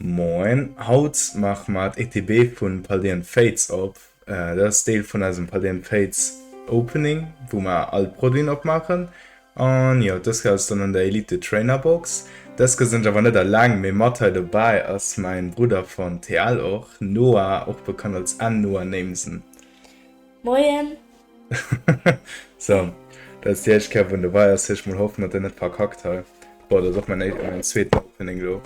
Moin, haut maache mer d'ETB vun Paldean Fates op. Dat ass Deel vun eisem Paldean Fates Opening, wou mer all d'Produiten opmaachen. An jo, dës Kéier ass et dann un der Elite Trainer Box. Dës Kéier sinn ech awer net alleng, mee mat hei dobäi ass mäin Brudder von TL och, Noah, och bekannt als N-Noah Namesen. Moien! Sou, dat ass déi éischt Kéier wou en dobäi ass. Ech mol hoffen, datt en net verkackt hei. Bon, dat ass och mäin mäin zweeten Opening elo.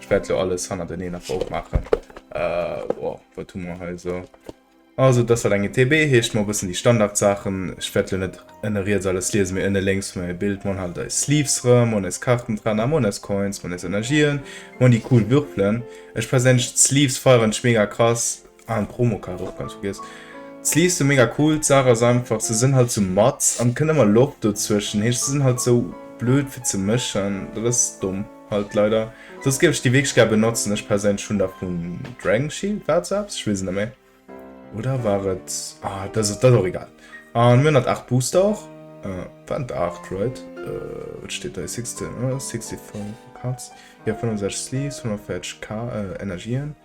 Ech wäert elo alles hannerteneen einfach opmaachen. Boah, wat hu mer hei esou? Also, dat ass halt eng ETB, heescht mol e bëssen déi Standardsaachen. Ech wäert elo net ënne riets alles liesen, mee ënne lénks hu mer e Bild. Mer hunn halt eis Sleeves rëm, mer hunn eis Kartentrenner, mer hunn eis Coins, mer hunn eis Energien, mer hunn déi cool Würfelen. Ech perséinlech, d'Sleeves feieren ech mega krass. Ah, an d'Promokaart och ganz vergiess. D'Sleeves sinn mega cool, d'Saach ass einfach, se sinn halt sou matt an et kënnt ëmmer Loft dozwëschen, heescht se sinn halt sou blöd fir ze mëschen, dat ass domm halt leider. Soss géif ech déi wierklech gär benotzen, ech perséinlech hunn der vun Dragon Shield, war et sou eppes? Ech weess et net méi, oder war et, ah dat ass och egal. An mir hunn halt 8 Booster och, waren et 8, right? Wat steet hei, 16, 65 Cards. Jo 65 Sleeves, 45 K Energien,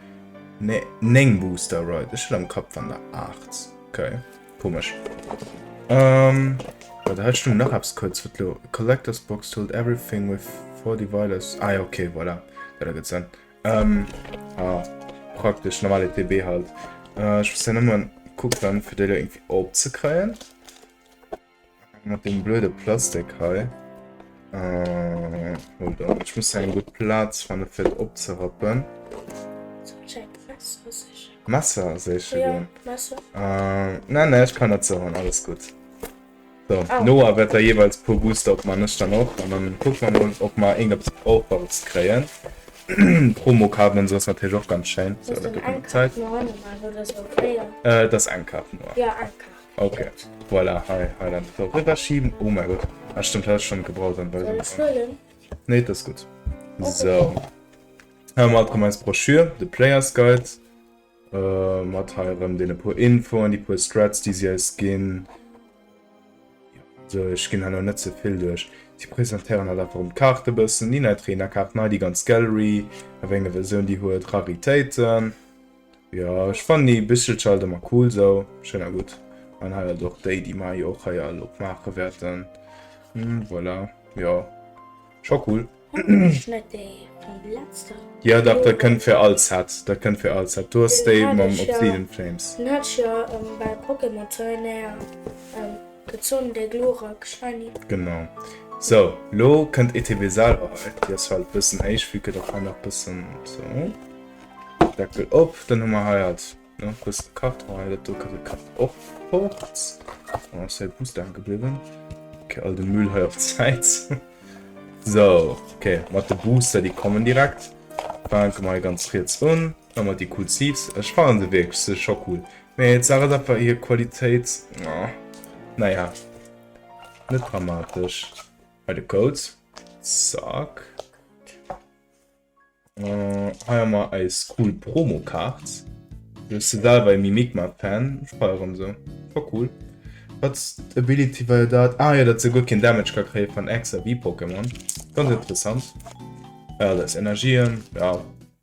nee 9 Booster right, ech hat am Kapp waren der 8, ok komesch. Ähm warte hei stung nach eppes kuerz wat lo Collectors Box to hold everything with 4 dividers, ah jo ok voilà dat ergëtt Sënn. Ähm ah praktesch normal ETB halt, ech muss ja nëmmen kucken fir déi lo irgendwie opzekréien. Mat dem blöde Plastik hei. Äh, hold on. Ech muss eng gutt Plaz fanne fir et opzerappen. Messer sichen. Messer sichen Ja, goen. Messer. Äh, nee, nee, ech kann dat sou han, alles gutt. So, Oh. Noah wäert da jeeweils puer Booster opman, ech dann och. An dann kucke mer mol, ob mer iergendeppes Brauchbares kréien. Promokaarten an sou ass natierlech och ganz schéin. So, Muss dat dann gëtt eng ëmmer Zäit. Kaart no hanne man oder sou 4? Äh, dat ass eng Kaart, Noah. Ja, eng Kaart. Ok, voilà, hei, hei dann do rüber schieben. Oh mein Gott. Ah, stimmt, das ist schon gebraucht dann Soll ich huelen? Nee, das ist gut. So. Haben wir halt eis Broschür, de Players Guide. Äh, mat hei erëm deene puer Infoen, déi puer Strats, déi si eis ginn. So, ech ginn hei noch net ze vill duerch. Si presentéieren halt einfach um d'Kaarte bëssen, déi nei Trainerkaarten, hei déi ganz Gallery, a wéi enge Versioun déi huet, Raritéiten. Jo ech fannen déi Bichelcher halt emmer cool sou, schéin a gutt. An hei halt och déi déi mer jo och hei all opmaache wäerten. Voilà, jo scho cool. Hunn ech net déi vum letzter Jo dach dat kënnt fir all Set, dat kënnt fir all Set. Du hues déi Den hat mam ech jo, Obsidian Flames. den hat ech jo bei Pokémon Turnéier gezunn, dee Glurak Shiny. Genau. Sou, lo kënnt ETB selwer hei. Déi ass halt bëssen héich, vue que dat hei nach bëssen sou. Deckel op, dann hu mer hei halt ne bëssen Karton hei, dat do kënnt de Karton och fort. Oh, ass hei Booster hänke bliwwen. Okay, all de Müll hei op d'Säit. So, okay, mat de Booster, déi kommen direkt. Fänke mer hei ganz riets un. Da mat déi cool Sleeves. Ech fannen se wierklech, se scho cool. Mee d'Saach ass einfach hir Qualitéit, oh, naja, net dramatesch. Hei de Code. Zack. Hei hu mer eis cool Promokaart. Ech si selwer e Mimikma-Fan. Ech feieren se. War cool. Wat Ability war jo dat? Ah jo, dat se guer keen Damage ka kréie van X a V-Pokémon. Ganz interessant. Ja, dat ass Energien. Ja,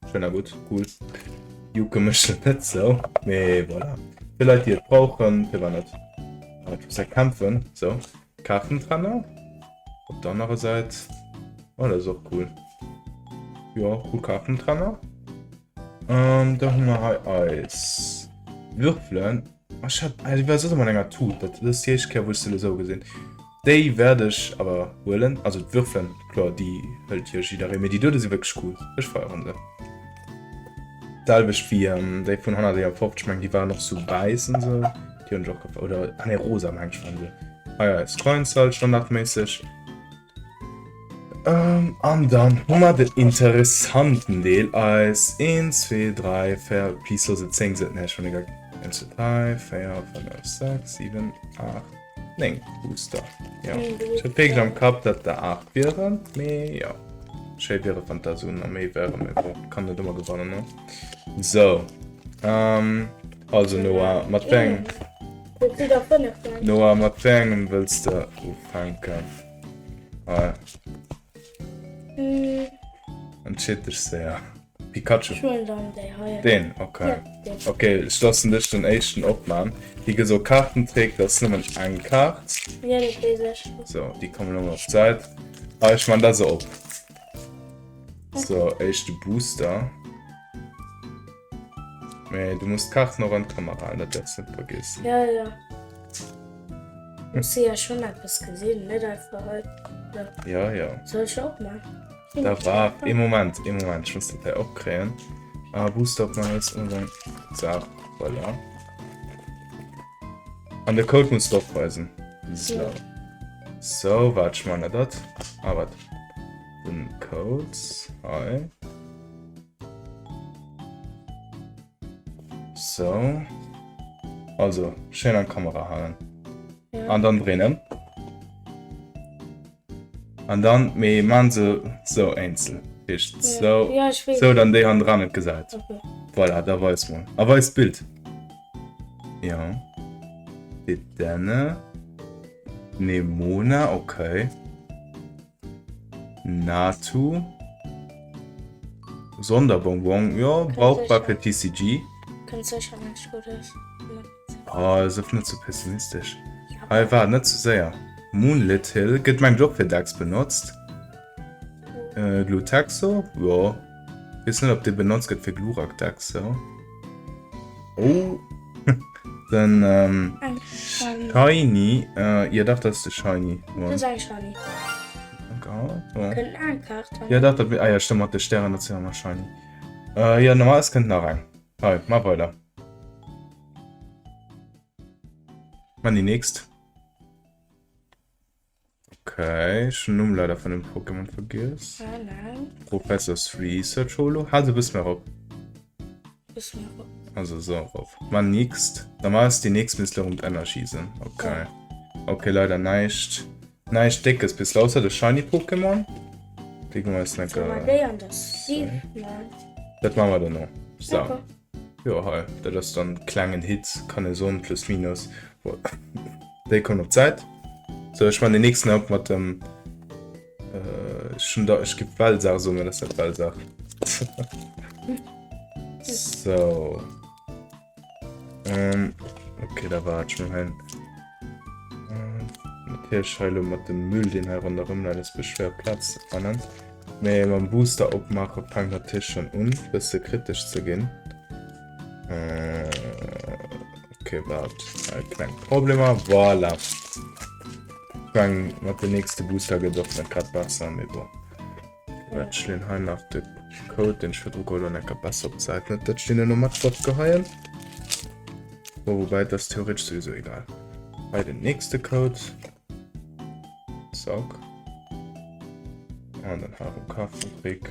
schön a gutt. Cool. Jucke mech net sou. Mee voilà. Fir Leit, déi et brauchen, firwat net? Ech muss ja kämpfen. Sou. Kartentrenner. Op der anerer Säit. Oh, dat ass och cool. Jo, cool Kartentrenner. Ähm, da hu mer hei eis Würfelen. Ah, ich hat, ah, déi war soss ëmmer an enger Tut. Dat ass déi éischt Kéier, wou ech se elo esou gesinn. Déi wäert ech awer huelen. Also d'Würfelen, kloer, déi hëlt jo jidderee. Mee déi dote si wierklech cool. Ech feieren se. Selwecht wéi ähm, déi vun 151, ech mengen, déi waren och sou wäiss an sou. Déi hunn ech och gefeiert. Oder, ah nee, rosa meng ech waren se. Ah ja, eis Coins halt standardméisseg. Ähm, an dann hu mer den interessanten Deel, eis 1, 2, 3, 4, please looss et 10 sinn, nee, schon egal. 1, 2, 3, 4, 5, 6, 7, 8, 9 Booster. Ja. Ech hat wierklech am Kapp, dat der 8 wieren, mee ja. Schéi wier et, wann der esou nach méi wären, mee bon, kann net ëmmer gewannen, ne? So. Ähm, also Noah, mat wéi engem? Noah, mat wéi engem wëlls de ufänken? Ah. Entscheet dech séier. Pikachu. Ech huelen dann déi hei. Deen, okay. Ja, deen. Okay, ech loossen dech den éischten opman. Wéi gesot, Kaartentrick, dat ass nëmmen eng Kaart. Ja, dat weess ech. So, déi kommen elo mol op d'Säit. Ah, ech man dat se op. So, éischte Booster. Mee du muss d'Kaarten och an d'Kamera halen, dat däerfs net vergiessen. Ja, ja. Muss si ja schon eppes gesinn, net einfach hei. Ja, ja. ja. Soll ech opmachen? Da war ee Moment, ee Moment, ich muss dat hei opkréien. Ah, Booster opmachen ass eng Saach. Voilà. An de Code muss du opweisen. So. So, wart, ich meine dat. Ah, wart. Den Code, hei. So. Also, schéin an d'Kamera halen. Ja. An dann dréinen ëm. An dann, mee man se sou einzel. Heescht Ja. sou. Ja, ich weess. Sou, dann déi hannendran net gesäit. Okay. Voilà, da weis mol. A weis d'Bild. Ja. Dedenne. Nemona, okay. Natu. Sonderbonbon, jo, brauchbar fir TCG. Kënnt sécher näischt Guddes. Oh, sëff net sou pessimistesch. Hei, waart, net ze séier. Moonlit Hill gëtt mengt och fir Decks benotzt. Äh, Glutexo, jo. Weess net, ob dee benotzt gëtt fir Glurak Decks, jo. Oh, den ähm, Eng Shiny. Shiny. Äh, jo, dach, dat ass de Shiny One. Dat ass eng Shiny. Okay, ja. Kënnt eng Kaart dran. Ja, dach, dat, ah, ja, stimmt, mat de Stären, dat sinn ëmmer Shiny. Äh, ja, normal, es kënnt nach eng. Hei, mach weider. Mach déi nächst. Okay, ech hunn den Numm leider vun dem Pokémon vergiess. Professor's Research Holo. Hal se e bësse méi erop. Bësse méi erop. Also so erop. Ma nächst. Normal ass déi nächst misst elo rëm d'Energie sinn. Okay. Okay, leider näischt. Näischt Déckes bis elo, ausser de Shiny Pokémon. Déi gi mer eis net. Solle mer déi an der Sleeve man? Dat maache mer dono. So. Okay. Jo hei, dat ass dann klengen Hit, kann ee soen, plus minus. Déi kommen op d'Säit. So, ech man den nächsten op mat dem äh, ech hun da, ech gi Wellsaach soen, mä dat ass net Wellsaach. So. Ähm, okay, da waart ech mol hein. Ähm, natierlech hei elo mat dem Müll, deen hei ronderëm läit, ass e bësse schwéier Plaz ze fannen. Mee mam Booster opmaache fänkt natierlech schon un bësse kritesch ze ginn. Äh, okay, waart, hei kleng Problemer. Voilà. Ich meng, mat dem nächste Booster gëtt och net grad besser, mee bon. Wat ech leen hei nach de Code, den ech virdru geholl hunn, enker besser op d'Säit, net dat ech deen elo mat drop geheien. Bon, woubäi, dat ass theoretesch souwisou egal. Hei den nächste Code. Zack. An dann HVK-Fabrik.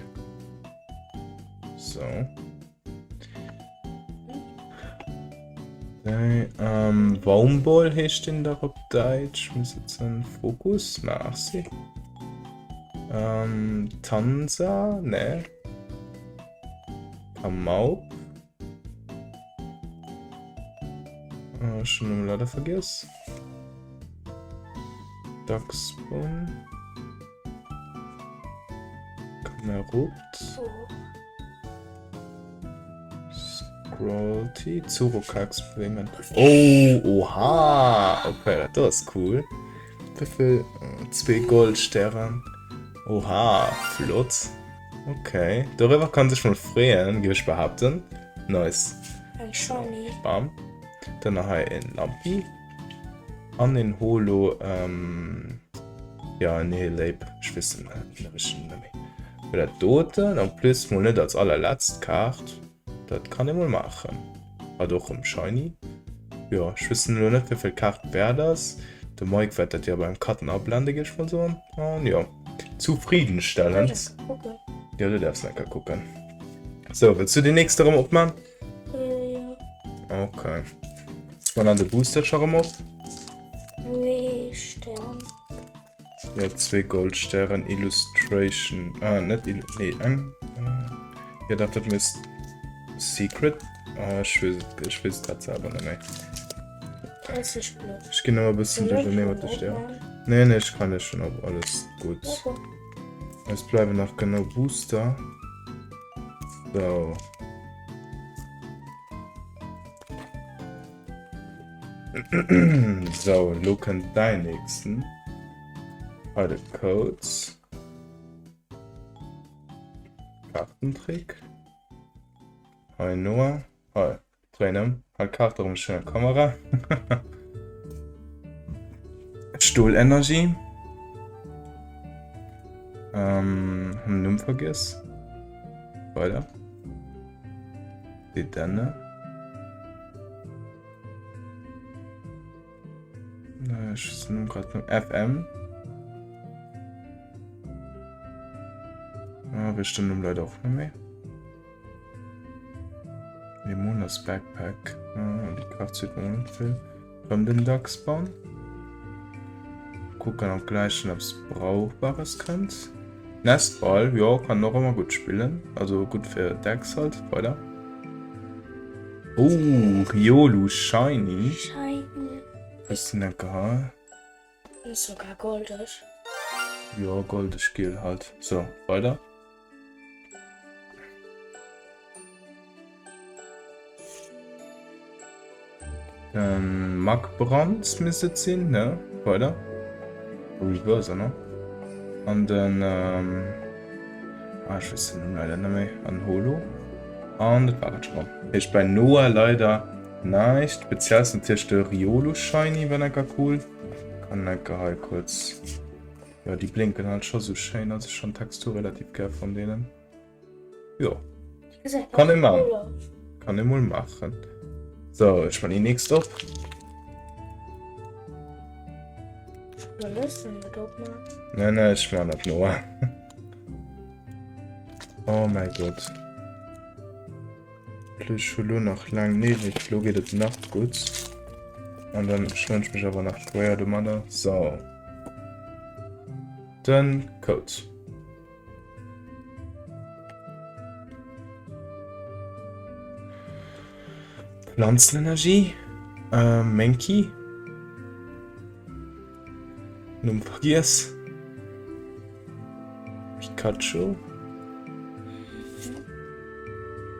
So. Okay, ähm, Baumball heescht den dach op Däitsch. Muss jetzt en Fokus? Merci. Ähm, Tansa? Nee. Kamaup? Äh, schon den Numm leider vergiss. Dachsbunn. Kamerupt. Scrollty. Zurukax bringen. Oh, oha. Okay, dat ass cool. Wéivill? Zwee Goldstären. Oha, flott. Okay, doriwwer kann sech mol freeën, géif ech behaapten. Nice. Eng Shiny. Bam. Dann nach hei en Lampi. An en Holo, ähm, ja, en Nihilab. Ech weess den richtegen net méi. Fir dat doten, en plus mol net als allerletzt Kaart. Dat kann ee mol maachen. Hat och rëm Shiny. Jo, ech weess elo net wéivill d'Kaart wäert ass. De Mike wäert dat jo beim Cutten ablenden, géif ech mol soen. An jo, zufriedenstellend. Jo, du däerfs enker kucken. Sou, wëlls du déi nächst erëm opman? Jo. Okay. Ech man dann de Booster scho rëm op. Zwee Stern. Ja, zwee Goldstären, Illustration. Ah, net Illu nee, eng. Ja, dach, dat misst Secret. Ah, ech weess et, ech weess et grad selwer net méi. 30 Blöck. Ech ginn ëmmer e bëssen duerchernee mat de Stären. Nee, nee, ech kann lech schon op, alles gutt. Okay. Es bleiwen nach genau Booster. So. So, lo kënnt däin nächsten. Hei de Codes. Kartentrick. Hei Noah. Hei, dréin ëm. Hal d'Kaart erëm schéin an d'Kamera. Stolenergie. Ähm, hunn den Numm vergiess. Weider. Dedenne. Ech weess den Numm grad net. FM. Ah, weess den Numm leider och net méi. Lemonas Backpack. Ah, déi Kaart seet mer net vill. Rëm den Dachsbahn. Kucken ob gläich schon eppes Brauchbares kënnt. Nestball, jo, kann och ëmmer gutt spillen. Also gutt fir Decks halt. Weider. Oh, Riolu Shiny. Shiny. Hues du net geha? Ass sogar goldeg. Jo, goldeg giel halt. So, weider. Den Mackbrand misst et sinn, ne? Weider. Reverse, ne? An den, ähm, ah, ech weess den Numm leider net méi. An Holo. An dat war et schon. Heescht bei Noah leider näischt Spezielles. Natierlech de Riolu Shiny war enker cool. Kann enker hei kuerz. Jo, déi blénken halt scho sou schéin. Also ech han d'Textur relativ gär vun deenen. Jo. Kann ee man. Kann ee mol maachen. So, ech man déi nächst op. Nee, nee, ech man dat Noah. Oh mäi Gott. Ech hu lo nach laang Neel, lo geet et nach gutt. An dann schloen ech mech awer nach schwéier domadder. So. Den Code. Pflanzenenergie. Äh, Menki. Numm vergiess. Pikachu.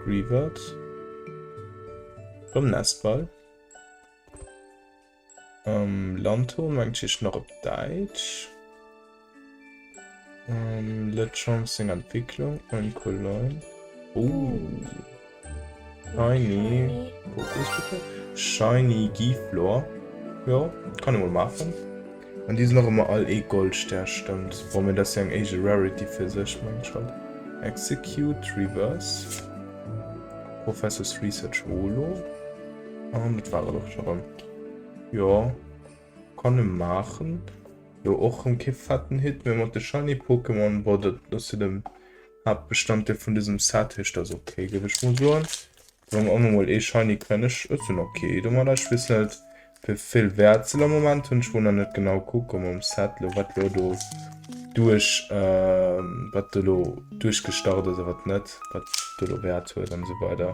Greavard. Rëm Nestball. Ähm, Lanto mengt ech nach op Däitsch. Ähm, Lechonk seng Entwicklung, Oinkologne. Oh. Shiny. Fokus bitte. Shiny Giflor. Jo, kann ee mol maachen. An déi sinn och ëmmer all ee Goldstär, stëmmt. Bon, mee dat ass jo eng eege Rarity fir sech, meng ech halt. Execute, Reverse. Professor's Research Holo. An dat war et och scho rëm. Jo, kann e maachen. Jo, och rëm kee fetten Hit, mee mat de Shiny Pokémon, boah, dat ass jo den Haaptbestanddeel vun dësem Set, heescht dat ass ok, géif ech mol soen. Wann mer och mol ee Shiny kréien, ech ech sinn ok domadder. Ech weess net, wéi vill Wäert se am Moment hunn. Ech wor nach net genau kucke mam Set lo, wat lo do duerch, wat do lo duerchgestart ass a wat net, wat do lo Wäert huet an esou weider.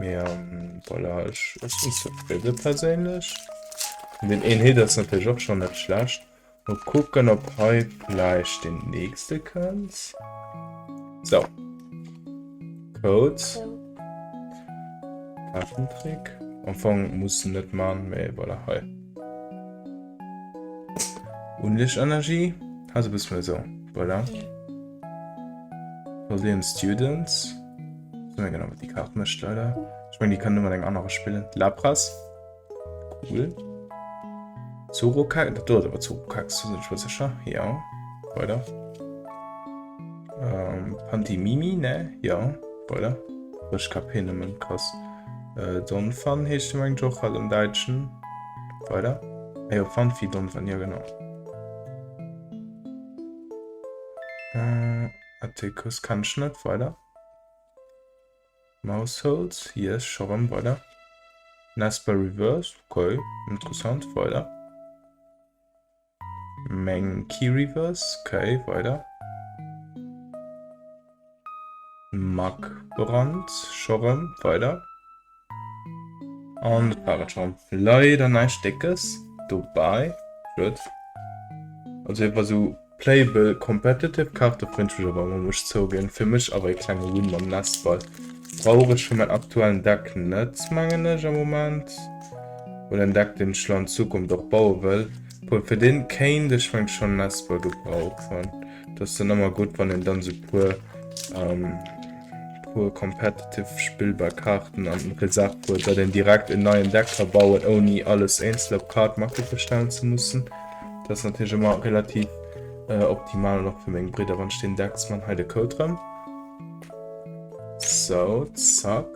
Mee voilà, ech ech sinn zefridde perséinlech. An deen een Hit ass natierlech och schonn net schlecht. Mol kucken op hei vläicht den nächste kënnt. So. Code. Kartentrick. Am Fong muss en net man, mee voilà, hei. Unlichtenergie. Also bis mir so. Voilà. Paldean Students. So genau, wat die Karte mécht leider. Ich mein, die kann nur mat engem anere spillen. Lapras. Cool. Zorokax, dat do ass awer Zorokax, sinn ech mer sécher. Ja, weider. Ähm, Pantimimi, ne? Ja, weider. Ech KP nëmmen, krass. Äh, Donphan heescht de mengt ech och halt am Däitschen. Weider. Ah jo, Phanpy, Donphan, ja genau. Äh, Atticus kann ech net, weider. Mausholz, yes, scho rëm, weider. Nesper Reverse, okay, interessant, weider. Mankey Reverse, okay, weider. Magbrand, scho rëm, weider. An dat war et schon. Leider näischt Déckes dobäi. Schued. Also hie war sou playable competitive Kaarte frëndlech, awer muss ech zouginn, fir mech awer e klenge Win mam Nestball. Brauch ech fir mäin aktuellen Deck net, mengen ech am Moment. Oder en Deck, deen ech lo an Zukunft och baue wëll. Obwuel, fir deen kéint ech meng schonn en Esper gebrauchen. Dat ass dann ëmmer gutt, wann een dann esou puer, puer competitive spillbar Kaarten an den Reserve huet, datt een direkt en neien Deck ka bauen, ouni alles eenzel op Cardmarket bestellen ze mussen. Dat ass natierlech ëmmer relativ optimal an och fir meng Bridder, wann ech deen Decks man. Hei de Code rëm. Sou, zack.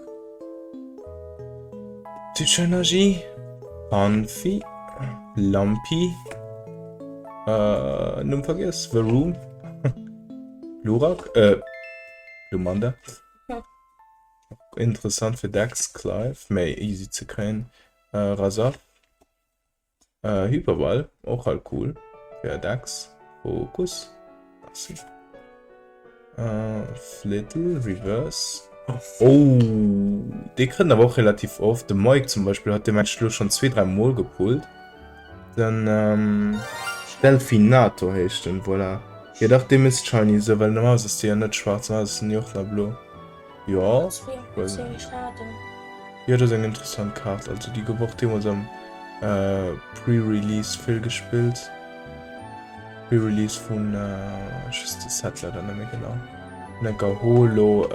Psychenergie, Panfi, Lampi, äh, Numm vergiess, Varoom, Glurak, äh, Glumanda. Interessant fir Decks, Clive, méi easy ze kréien, äh, Razaf. Hyperball, och halt cool fir Decks. Fokus, merci. Flittle, Reverse. Oh, dee kritt en awer och relativ oft. De Moik zum Beispill hat dee Match lo schonn zwee, dräi Mol gepullt. Den Delfinato heescht en, voilà. Jo dach, dee misst shiny sinn, well normalerweis ass dee jo net schwaarz, normalerweis ass en jo och nach blo. Jo, jo dat ass eng interessant Kaart. Also déi gouf och deemools am Pre-Release vill gespillt. Pre-Release vun, ech weess de Set leider net méi genau. Vun enker Holo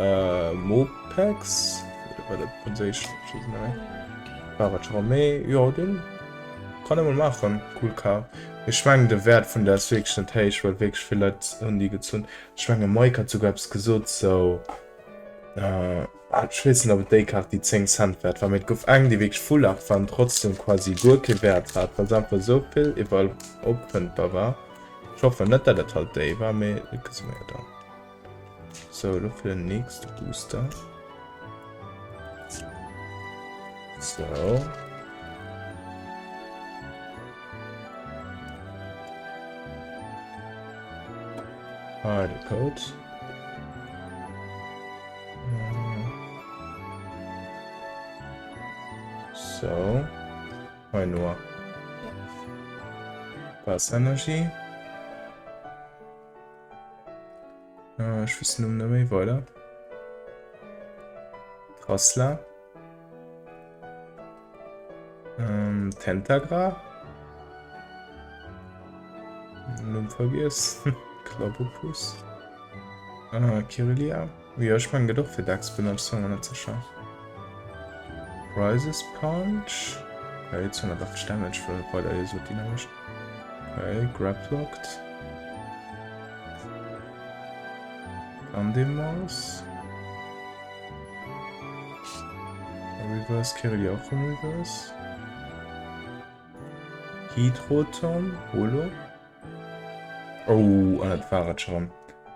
Mopex oder war dat franséisch? Ech weess et net méi. War et scho méi, jo deen kann ee mol maachen, cool Kaart. Ech mengen de Wäert vun der ass wierklech net héich, well wierklech vill Leit hunn déi gezunn. Ech menge Mike hat souguer eppes gesot sou. Ech weess net ob et déi Kaart déi 10 Cent wäert war, mee et gouf eng déi wierklech full art war an trotzdem quasi guer kee Wäert hat, well se einfach esou vill iwwerall opfëndbar war. Ech hoffen net dat et halt déi war, mee dat gesi mer jo dann. Sou, elo fir den nächste Booster. Sou. Hei de Code. So. Hei Noah. Wasserenergie. Äh, ech weess den Numm net méi. Weider. Trassler. Ähm, Tentagra. Numm vergiess. Klabopus. Ah, Kirilia. Jo, ech mengen gëtt och fir Decks benotzt, war mer net sécher. Crisis Punch. Okay, 280 Damage fir weider hier sot déi nämlech. Okay, Graplocked. Gandemaus. Reverse Kirilia och rëm Reverse. Hydroton, Holo. Oh, an et war et schon.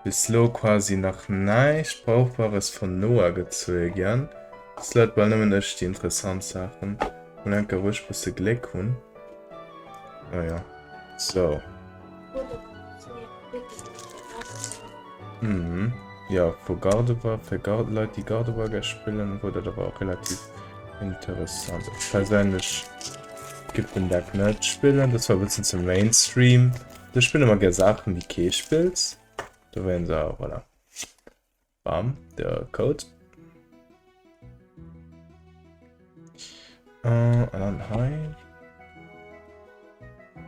Bis lo quasi nach näischt Brauchbares vun Noah gezuel ginn. Bis lo hat bal nëmmen ech déi interessant Saachen. Mol enker wou ech bësse Gléck hunn. Oh ja. So. Mhm. Ja, vu Gardevoir, fir Gar Leit déi Gardevoir gär spillen, wor dat awer och relativ interessant. Ech perséinlech giff den Deck net spillen, dat war e bëssen ze Mainstream. Ech spillen ëmmer gär Saachen déi kee spillt, dowéinst, voilà. Bam, der Code. Äh, an dann hei.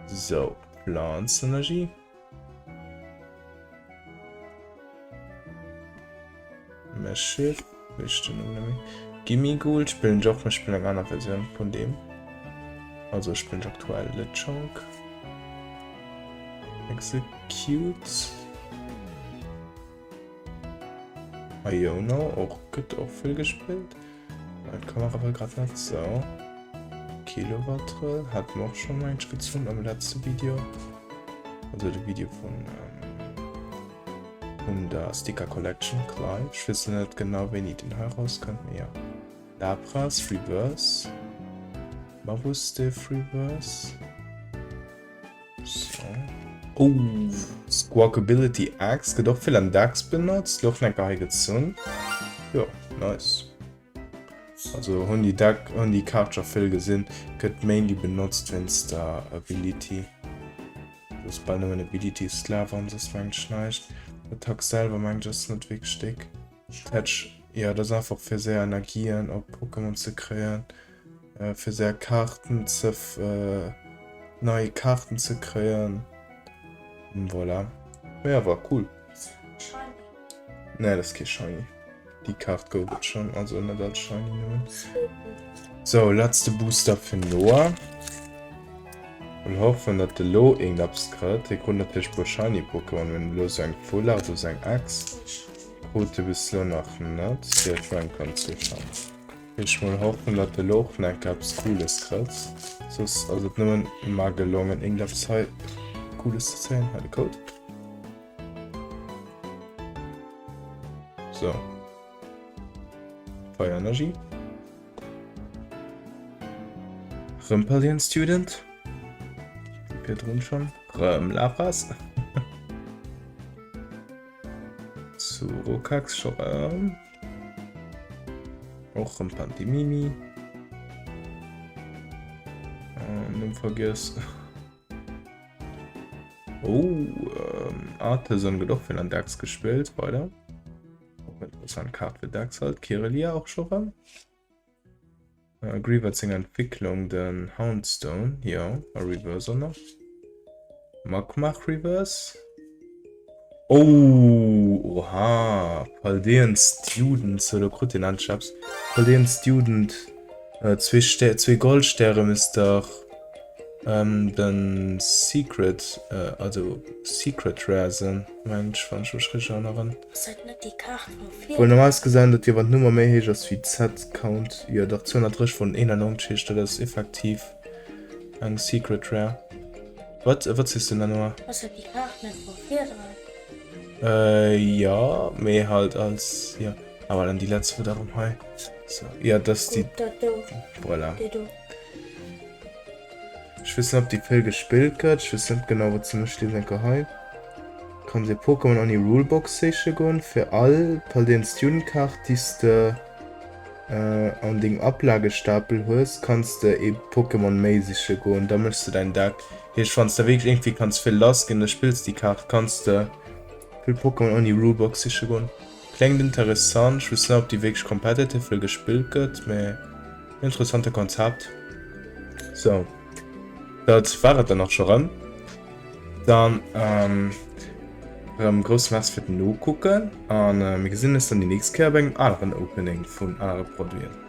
So, Pflanzenergie. Meschiff, wéi den Numm net méi. Gimmighoul spillen ech och, mee ech spillen eng aner Versioun vun deem. Also ech spillen aktuell Lechonk. Execute. Iono och gëtt och vill gespillt. D'Kamera wëll grad net sou. Kilowattrel hat mer och schon eng gezunn am letzte Video. Also de Video vun ähm, vun der Sticker Collection Clive. Ich weess net genau wéini den hei rauskënnt, mee ja. Lapras Reverse. Mabosstiff Reverse. So. Oh, Squawkability Axe gëtt och vill an Decks benotzt. Lo och enker hei gezunn. Jo, nice. Also hunn déi Deck, hunn déi Kaart scho vill gesinn. Gëtt mainly benotzt wéinst der Ability. Du ass bal nëmmen Ability Slav an soss mengt ech näischt. Attack selwer mengt ech ass net wierklech déck. Touch. Jo, dat ass einfach fir séier Energien op Pokémon ze kréien, fir séier Kaarten ze, nei Kaarten ze kréien. Voilà. Mee awer cool. Nee, dat ass kee Shiny. Déi Kaart gouf et schonn, also net als Shiny nëmmen. Sou, letzte Booster fir Noah. Mol hoffen, datt de lo iergendeppes kritt. Hie krut natierlech e puer Shiny Pokémon, mee elo sou eng Full Art oder sou eng Ex krut e bis elo nach net. Jo, ech mengen, kann zwou Shiny. Ech mol hoffen, datt de lo och nach eppes Cooles kritt. Soss ass et nëmmen mar gelongen, iergendeppes hei Cooles ze zéien. Hei de Code. So. Fire Energy. Rëm Paldean Student. Virdrun schon. Rëm Lapras. Zurokax scho rëm. Och rëm Pantimimi. Äh, Numm vergiess. Oh, ähm, Artisan gëtt och vill an Decks gespillt, weider. Och interessant Kaart fir Decks halt. Kirelia och scho rëm. Äh, Greavard seng Entwicklung, den Houndstone, jo, a Reverse och nach. Magmach Reverse. Oh, oha, Paldean Student, so, do krut den endlech eppes. Paldean Student, äh, zwee Stä zwee Goldstäre misst dach ähm, den Secret, äh, also Secret Rare sinn, mengen ech, wann ech mech richteg erënneren. Ass dat net déi Kaart vu vir? Well normal gesinn, datt jo wann d'Nummer méi héich ass wéi Z-Count, jo dach 230 vun 91 heescht dat ass effektiv eng Secret Rare. Wat wat sees de Nanoa? Ass dat déi Kaart net vu virdrun? Äh jo, mee halt als jo. Ah voilà, an déi letzt wor erëm hei. So, jo dat ass déi. Gutt, dat do. Voilà. Déi do. Ech weess net ob déi vill gespillt gëtt, ech weess net genau wat se mécht. Lies enker hei. Kanns ee Pokémon ouni Rulebox siche goen. Fir all Paldean Student Kaart déi s de an dengem Ablagestapel hues, kanns de ee Pokémon méi siche goen. Da méchs de däin Deck. Heescht wann s de wierklech iergendwéi kanns vill lass ginn, da spills déi Kaart, kanns de vill Pokémon ouni Rulebox siche goen. Kléngt interessant, ech weess net ob déi wierklech competitive vill gespillt gëtt, mee interessante Konzept. Sou, dat war et dann och scho rëm. Dann rëm grousse Merci fir d'Nokucken an mir gesinn eis dann déi nächst Kéier bei engem aneren Opening vun anere Produiten.